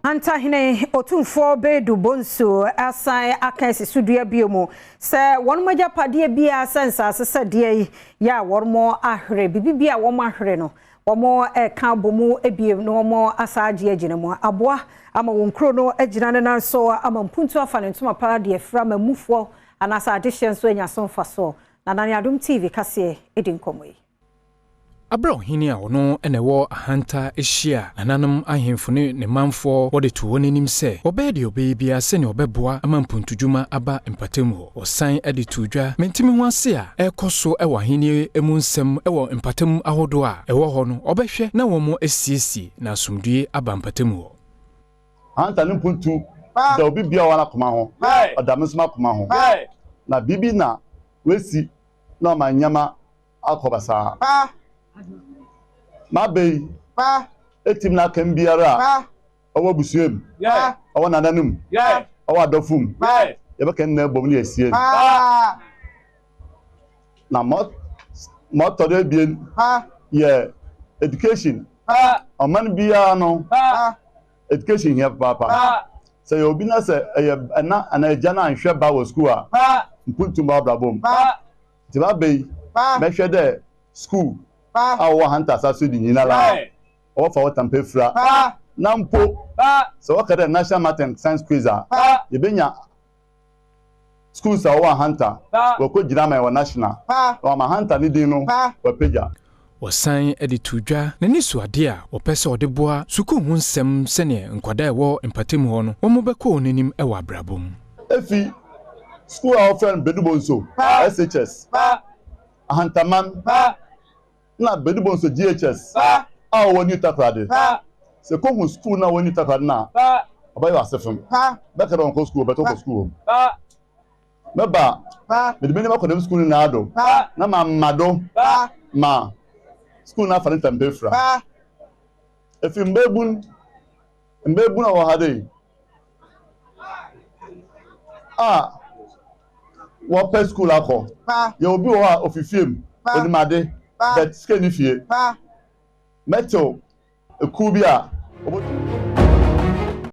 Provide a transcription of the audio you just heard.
Ahantahene Otumfoɔ Bedu Bonsu asan aka asi so dua bio mu sɛ wɔn agyapadeɛ biara sɛ nsase sɛdeɛ yi yɛ a wɔn ahwere biribi bi a wɔn ahwere no, wɔn ɛka abɔ mu ebiem na wɔn asa agye agyina mu aboa ama wɔn kuro no agyina ne nan so ama mpuntu afa ne ntoma pa deɛ fira ma mufoɔ anaasɛ adehyeɛ nso anya so mfasoɔ. Na Nane Adom TV kaseɛ edi nkɔmmɔ yi. Aberɛ ɔhene a ɔno na ɛwɔ Ahanta ahyia nananom ahemfo ne ne manfoɔ, wɔde to wɔn anim sɛ wɔbɛyɛ deɛ ɔbɛyɛ biara sɛnea ɔbɛboa ama mpuntudwuma aba mpatamu hɔ. Ɔsan de to dwa mentimi ho ase a ɛrekɔ so wɔ ahenni mu nsɛm wɔ mpatam ahodoɔ a ɛwɔ hɔ no, ɔbɛhwɛ na wɔn asiesie na asomdue aba mpatamu hɔ. Ahanta ne mpuntu da obi bia ɔwɔ n'akoma ho, ɔda me nso m'akoma ho. Na biribi na wesi na ɔma nneɛma akɔ basaa. M'aba yi etim n'akam biara a ɔwɔ abusua mu, ɔwɔ nananom mu, ɔwɔ adɔfo mu, yɛbɛka nyinaa bom ne yɛasie no. Na ma ɔtɔ do ebien yɛ education. Ɔman biara no, education hia papaapa. Sɛ yɛ obi na sɛ ɛyɛ ɛna anaa agya no anhwɛ ba wɔ school a, mpuntum ba abrabɔ mu. Nti m'aba yi, mɛhwɛ dɛ school a wɔwɔ Ahanta asase do nyinara wɔfa wɔ Tampa efura. Na mpo sɛ wɔka dɛ National Math and Science Quiz a, yɛbɛnya schools a wɔwɔ Ahanta wɔkɔ gyina ama wɔ national na wɔama Ahanta ne din no wɔapagya. Wɔsan de to dwa n'ani so adeɛ a wɔpɛ sɛ ɔde boa sukuu ho nsɛm sɛneɛ nkwadaa a ɛwɔ mpatamu hɔ no wɔn bɛkɔ wɔn anim wɔ abrabɔ mu. Efi school a wɔfrɛ no Bedubonso SHS, Ahantaman na Bedubonso GHS a wɔwɔ New Takoradi. Sɛ kohu school na wɔwɔ New Takoradi na ɔbɛyɛ wɔ ase fam. Bɛka dɛ ɔnkɔ school, bɛtɛ ɔkɔ school wɔ mu. Mɛba, mede m'anim akɔ dɛm school no nyinaa do na mama do ma school no afa ne ntampa efura. Efi mbaebun a wɔwɔ ha dɛ a wɔpɛ school akɔ. Yɛ obi wɔ hɔ a ofi fie mu, onim ade, but sika ni fie. Mɛtew ekuw bi a obotu.